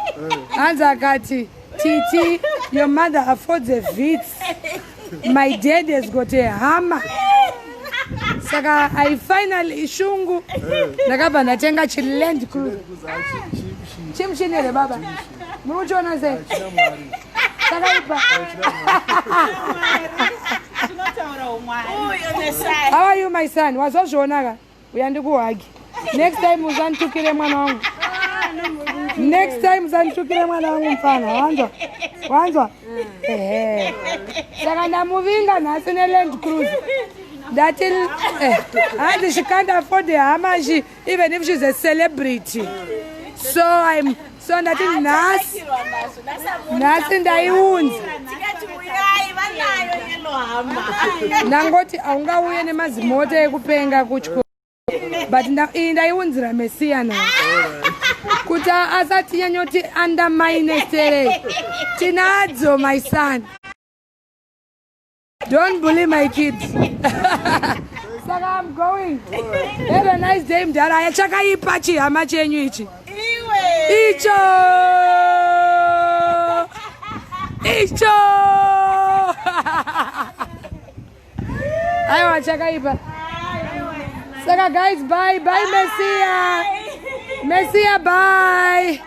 hanzi akati, "Titi, your mother affords a Vitz, my dad has got a Hummer." Saka I finally shungu ndakabva ndatenga chiLand Cruiser. Chimuchini here baba? Muri kuchiona sei? Chakaipa. How are you, my son? Wazozvionaka, uya ndikuhagi. Next time usanditukire mwana wangu. Next time usanditukire mwana wangu mufana, wanzwa? Wanzwa? Ehe, saka ndamuvinga nhasi neLand Cruiser. Ndati hanzi she can't afford a Hummer, she, even if she's a celebrity. So I'm so ndati nhasi, nhasi ndaiunza. Ndangoti haungauye nemazimota ekupenga kutyo, but iyi ndaiunzira Mesiya nayo kuti asati nyanyoti undermine sterei. Tinadzo, my son. Don't bully my kids. Saka I'm going. Have a nice day, mudhara. Chakaipa chihama chenyu ichi, icho, icho. Aiwa, chakaipa. Saka guys, bye bye. Messia, Messia, bye.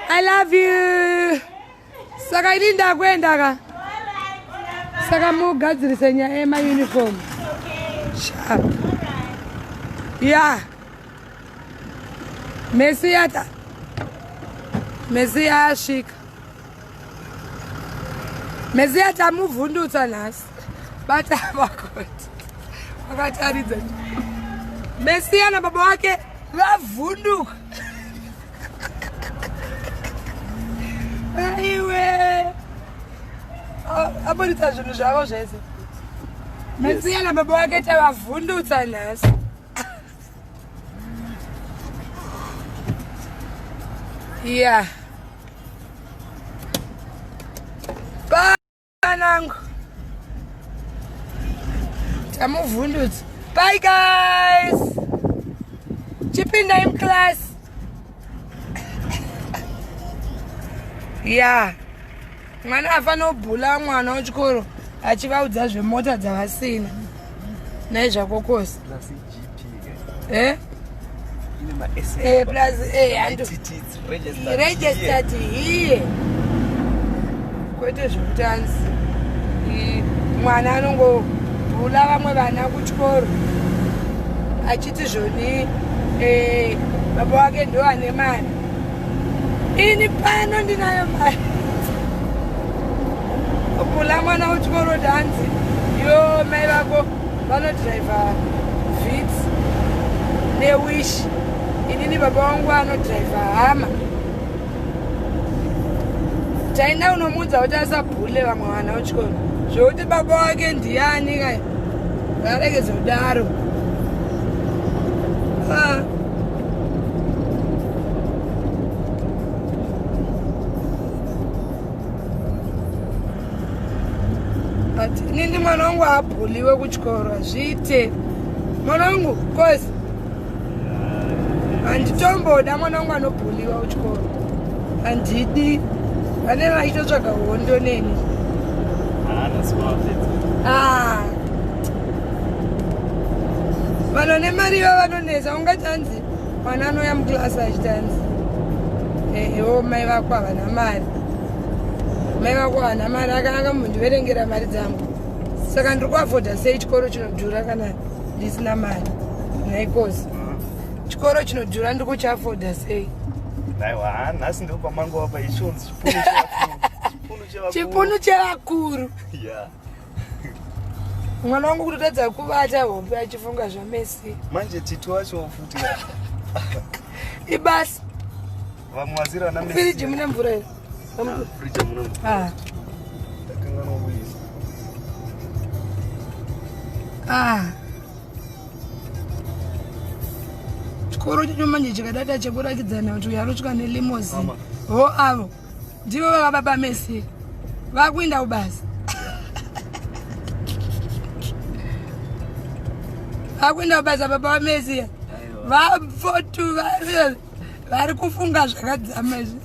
I love you. Saka ini ndakuenda ka. Saka mugadzirise nyaya yemauniform sharp. Ya Mesiya, ta Mesiya asvika. Mesiya tamuvhundutsa nhasi. Bata makoti vakataridza Mesiya nababa wake vavhunduka. Aiwe, abudisa zvinhu zvavo zvese. Mesiya nababa wake tavavhundutsa nhasi. Yeah, panangu tamuvhundutsa. Bye guys, chipindai muclass. Ya, mwana afanira kubhula mwana wechikoro achivaudza zvemota dzavasina naizvakokosi. Eh? Eh, plus registered here. Kwete zvekuti anzi mwana anongobhula vamwe vana kuchikoro achiti zvoni eh, baba wake ndo ane mari, ini pano ndinayo mari. Kubhula mwana kuchikoro kuti hanzi yo mai vako vanodhiraivha Vitz neWish, inini baba vangu anodhiraivha Hummer. Taenda unomuudza kuti asabhule vamwe vana kuchikoro, zvokuti baba wake ndiani kai varegedza kudaro. Ah. But inini mwana wangu haabhuliwe kuchikoro, hazviite mwana wangu, cause handitomboda mwana wangu anobhuliwa kuchikoro, handidi. Vane vachitotsvaga hondo neni. Ah. Vanhu vane mari iva vanonetsa. Ungati hanzi mwana anouya muklasi achiti hanzi ewo mai vako havana mari, mai vako havana mari, akananga mundiverengera mari dzangu, saka ndiri kuafodha sei chikoro chinodhura kana ndisina mari? Naikosi chikoro chinodhura ndiri kuchiafodha sei? Aiwa, nhasi ndo pamangova paichonzi chipunu chevakuru. Chipunu chevakuru. Yeah. Mwana wangu kutotadza kuvata hope achifunga zvaMesi. Manje Titi wacho futi. Ibasa. Vamwe vaziri vana Messi. Firiji mune mvura here? Friji mune mvura. Ah. Ndakanganwa kuisa. Ah. Chikoro chacho manje chikadada chekurakidzana kuti uyu arosvika nelimousine. Mama. Ho avo ndivo vava baba Messi vakuinda kubasa, vakuinda kubasa baba vaMesi vafotu vari kufunga zvakadzama izvi.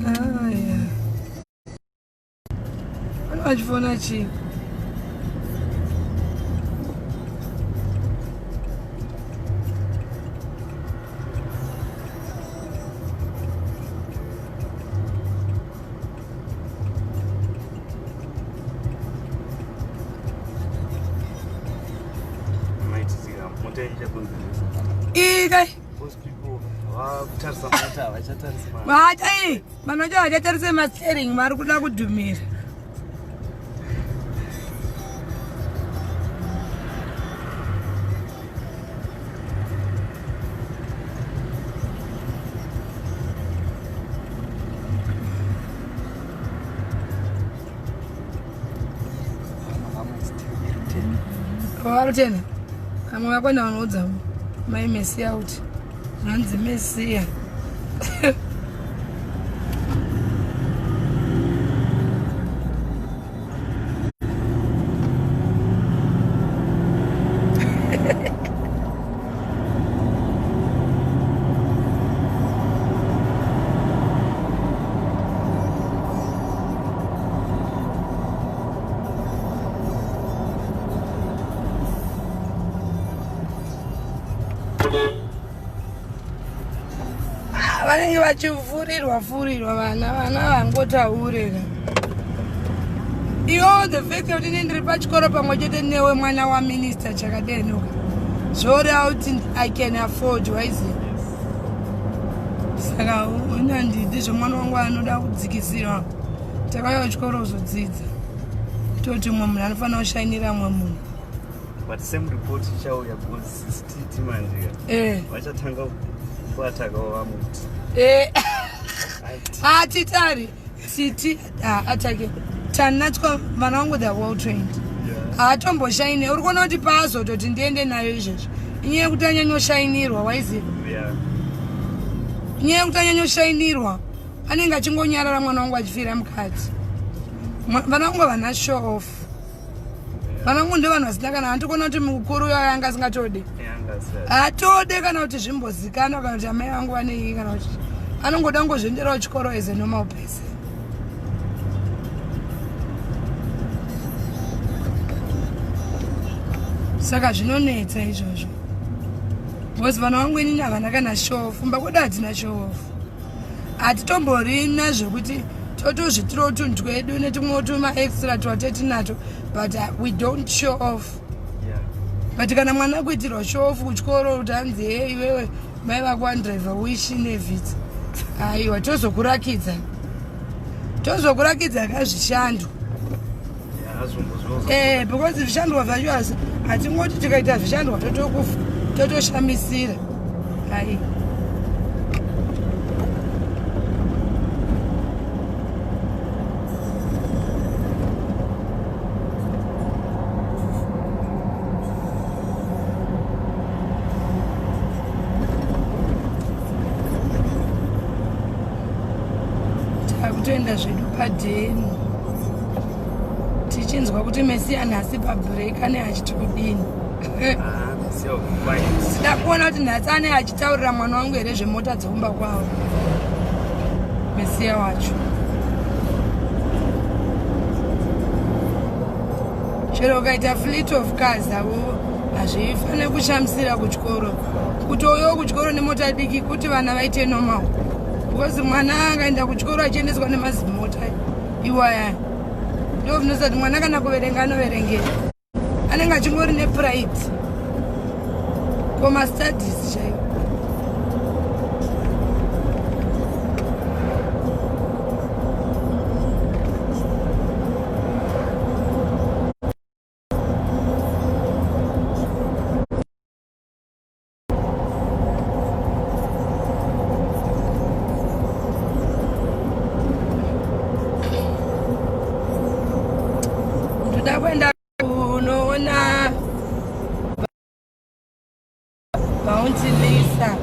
Ah, yeah. Vano vachifona chii? Maitizira mota ichakonzeresa. Ikai. Most people vakutarisa mota, havachatarisi mari. Vacha i vanhu vacho vachatarise masteering, vari kuda kudhumira. Vamwe still irritated. Varutena vamwe vakwenda vanoudza mai Mesiya kuti zvanzi Mesiya. Ah, vanenge vachifurirwa furirwa vana, vana vangotaurira iwo. The fact yekuti ini ndiri pachikoro pamwe chete newe mwana waminista chakadenuka zvoreva kuti I can afford, waiziva? Saka unandidi zvemwana wangu anoda kudzikisirwa. Takauya kuchikoro kuzodzidza, toti umwe munhu anofanira kushainira mumwe munhu. But same report ichauya because sisititi manje vachatanga kuatakawo vamwe kuti Hatitari titi atake tanatswa. Vana vangu, they are well trained. Haatomboshaine. Uri kuona kuti paazototi ndiende nayo izvezvi, inyaya yekuti anyanyoshainirwa, waiziva? Inyaya yekuti anyanyoshainirwa, anenge achingonyarara mwana wangu achifira mukati. Vana vangu havana show off. Vana vangu ndo vanhu vasina kana handikuona kuti mukuru uyo anga asingatodi, haatode kana kuti zvimbozikanwa kana kuti amai vangu vanei, kana kuti anongoda kungozvienderawo chikoro as a normal person. Saka zvinonetsa izvozvo. Because vana vangu inini havana kana show off. Kumba kwedu hatina show off. Hatitomborina zvekuti totozvitirawo tunhu twedu netumwewo tumaextra twatetinato, but we don't show off. But kana mwana kuitirwa show off kuchikoro kuti hanzi he iwewe mai vako andriver wishi nevhitsi, aiwa, tozokurakidza, tozokurakidza kazvishandwa. Because zvishandwa zvacho asi hatingoti tikaita zvishandwa totokufa totoshamisira, ai. Takutoenda zvedu padheni tichinzwa kuti Mesiya nhasi pabreak ane achiti kudini. Tida kuona kuti nhasi ane achitaurira mwana wangu here zvemota dzekumba kwavo, Mesiya wacho. Chero ukaita fleet of cars avo, hazvifaniri kushamisira kuchikoro kuti uyo kuchikoro nemota diki, kuti vana vaite normal, because mwana akaenda kuchikoro achiendeswa nemazimota iwaya, ndo zvinosati mwana kana kuverenga anoverengera, anenge achingori nepride komastudies chaivo. Toda kuenda kunoona Bounty Lisa.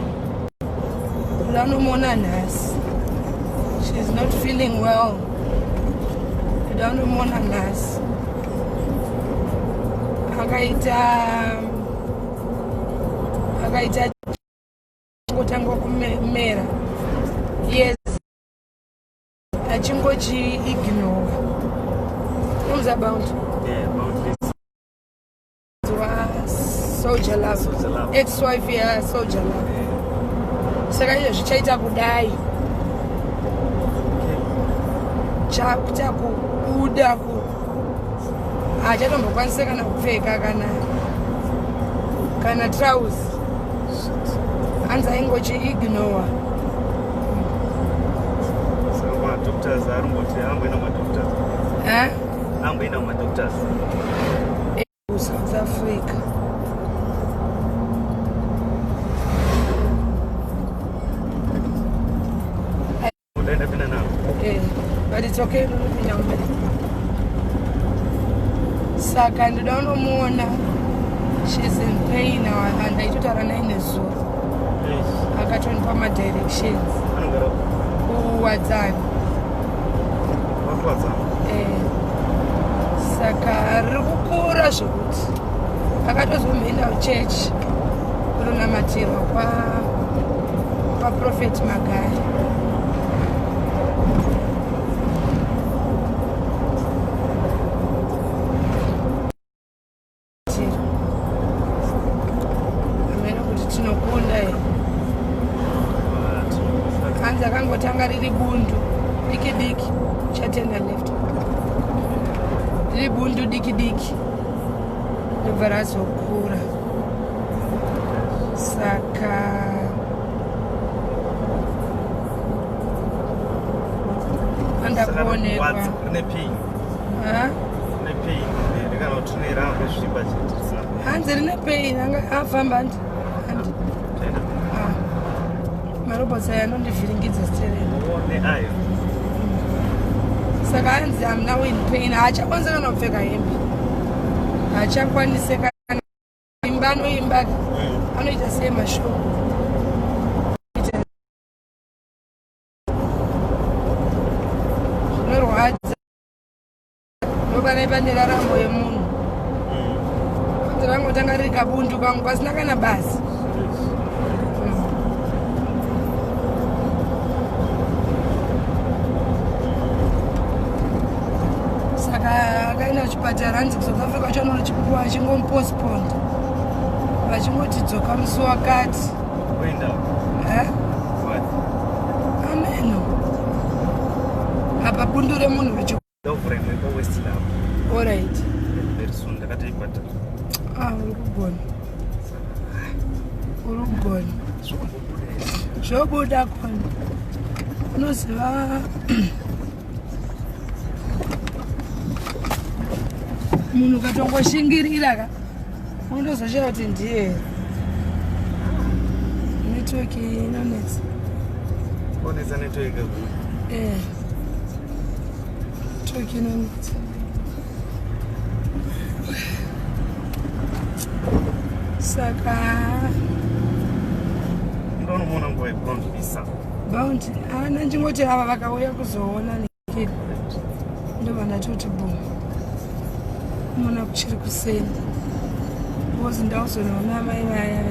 Toda kunomuona nhasi. She's not feeling well. Toda kunomuona nhasi. Akaita kutanga kumera, yes, achingochiignore. Unomuziva Bounty? Yeah, Bounty. Wa Soldier Love. Soldier Love. Ex-wife ya Soldier Love. Saka izvo zvichaita kudai, chakuita kubuda ku hachatombokwanisa kana kupfeka kana trouser. Hanzi aingochiignore. Saka madoctors arimboti amboenda kumadoctors? Eh? Amboenda kumadoctors? South Africa. Udaenda pinda navo. But it's okay, unopinda mberi. Saka ndoda unomuona, she's in pain now, and aitotaura naye nezuro, akatonipa madirections. Anogara kuWadzana. Vakuwadzana. Saka riri kukura zvekuti akatozomboenda kuchechi kunonamatirwa kwaProphet Magaya. Amene kuti tinokunda here. Hanzi akangotanga riri bundu diki diki, chatenda left, riri bundu diki diki, ndobva razokura. Saka anda kuonekwa. Rine pain? Ha? Rine pain here kana kuti rine rangozvimba chete risina pain? Hanzi rine pain. Anga afamba handi handi. Taenda. Ah. Marobots aya anondivhiringidza stereni. Oh, neayo. Saka hanzi am now in pain, haachakwanisa kana kupfeka hembe, haachakwanise kana imba, anoimba anoita sei mashow. Zvinorwadza, ndopanaipa neraramo yemunhu kuti rangotanga riri kabundu kangu pasina kana basi. Saka akaenda kuchipatara, hanzi kuSouth Africa chanorochipuwa achingomupostpond. Vachingoti dzoka musi wakati. Kuenda. Eh? Ameno. Apa bundu remunhu vachi Ndovhura imwe pa West Lab. All right. Very soon ndakatoibata. Ah, uri kugona. Uri kugona. Zvobuda kona. Unoziva munhu ukatongoshingirira ka unondozoshaya kuti ndiye network inonetsa. Onetsa network. Eh. Network inonetsa. Saka ndonomuona nguva yekundisa. Bounty ana ndingoti ava vakauya kuzoona nekiri ndobva ndatoti bho mona kuchiri kuseni because ndauzonoona amai vaya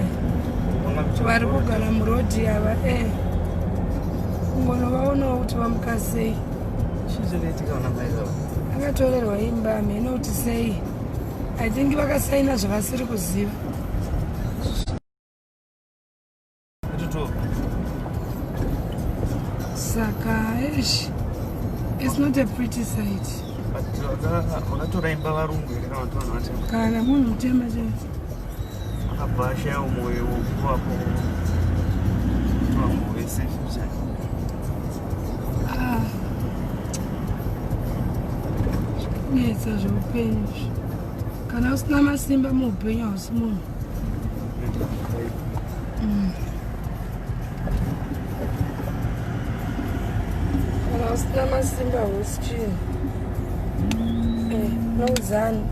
vari kugara murodhi ava e eh. kungonovaonawo kuti vamuka sei akatorerwa imba hameno kuti sei i think vakasaina zvavasiri kuziva saka eish it's not a pretty sight vakatora imba varungu here kana kuti vanhu vatema kana munhu mutema chete akabva ashaya mwoyo wokuvapo kuti vanhu vese ah. Netsa zveupenyu izvi kana usina masimba muupenyu hausi munhu mm. Kana usina masimba hausi chinhu eh, nouzani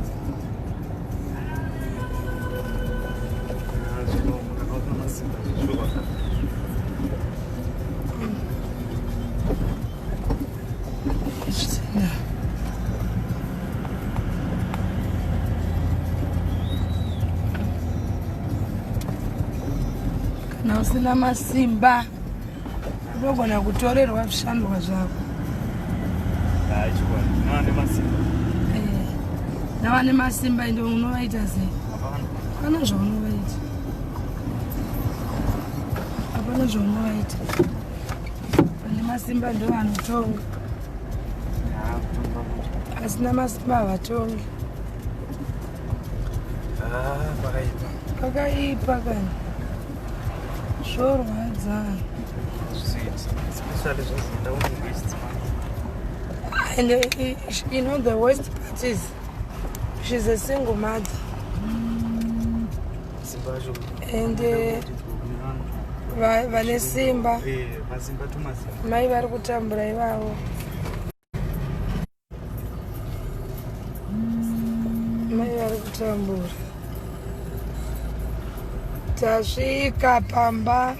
Kana usina masimba unogona kutorerwa zvishandwa zvako. Eh, navane masimba ende unovaita sei? Hapana zvaunovaita, hapana zvaunovaita. Vane masimba ndo vanotonga, asina masimba havatongi. Ah, pakaipa, pakaipa kani, zvorwadza. And you know the worst part is she's a single mother. And vane simba eh, mai vari kutambura ivavo mai vari kutambura tasvika pamba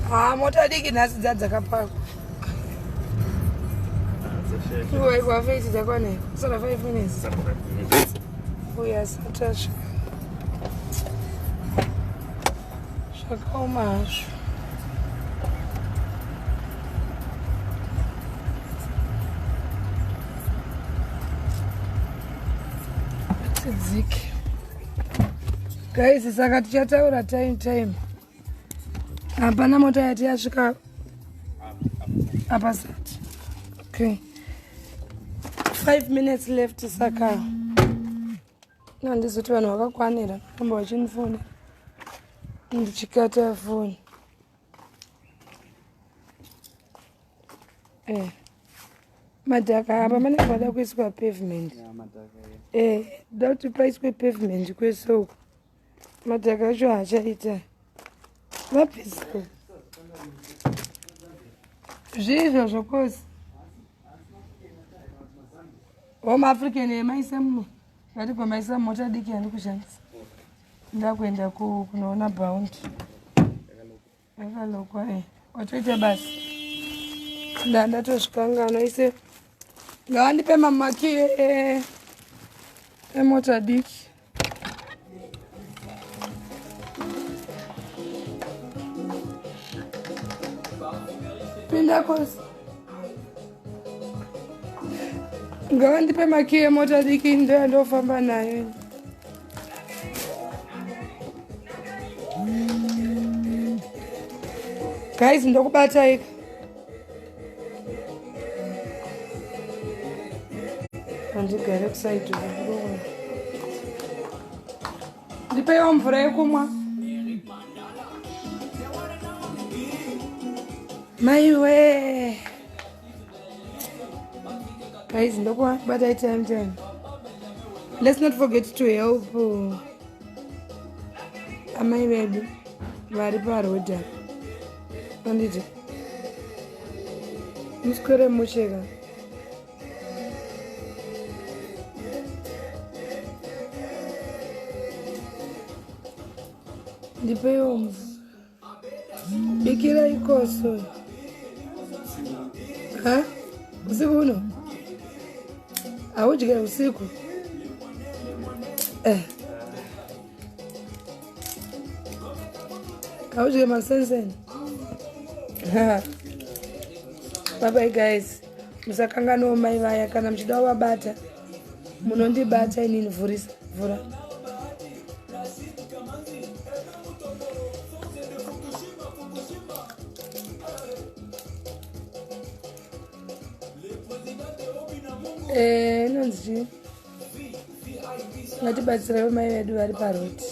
haa mota diki nhasi dza dzakapakwa nguva ikwafeiti dzakwana kusara 5 minutes uya satasvika zvakaoma hazvo tidzike guys saka tichataura time time hapana mota yati yasvika apasati okay 5 minutes left saka handizoti vanhu vakakwanira ramba vachinifonera ndichikata foni eh madhaka apa manenge pada kuiswa pavement eh da kuti paiswe pavement kwese uku madhaka acho haachaita vabvise zvii izvozvo kosi home african yemaisa muno ngatibva maisa mota diki yandikushandisa ndakuenda kunoona bounty yakalokwa e watoita basa ndatozvikanganwa ise ngavandipe mamaki emota diki pinda kosi ngavandipe makiyi emota diki ndoyandofamba nayo. Guys, ndokubatai. Andigare kusaidi uku. Ndipeiwo mvura yekumwa. Maiwe. Guys, ndokubatai time time. Let's not forget to help amai vedu vari paroad apa. Anditi. Muswere mucheka. Ndipeiwo mvura. Bikira ikoso. Ha? Usiku uno? Haudye usiku? Eh. Haudye masenseni? Bye bye guys. Musakanganwa mai vaya kana muchida kuvabata munondibata inini vhurisa vhura. Eh, inonzi chii? Ngatibatsirewo mai vedu vari paroti.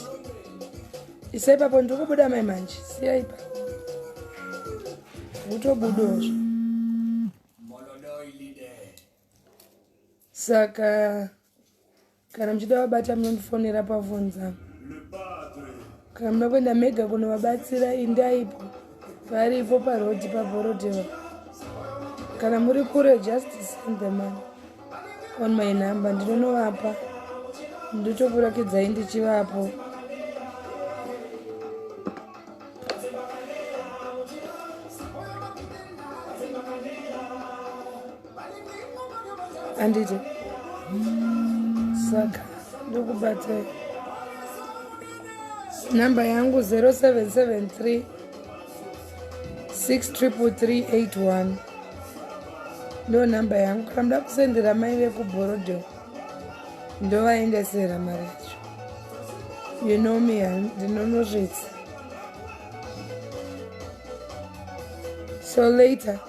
Isa ipapo ndiri kubuda mai manje. Siya ipapo. Kutobudawo. Saka kana muchida vabata munondifonera pafoni dzangu. Kana muda kuenda mega kunovabatsira indaipo. Varipo parodi paBorodeva. Kana muri kure just send the money on my number ndinonovapa. Ndotokurakidzai ndichivapo. Anditi saka ndokubata namba yangu 0773 63381 ndo namba yangu. Kana muda kusendera mai vekuBorodeo ndovaendesera mari yacho. You know me, ndinonosvitsa. So later.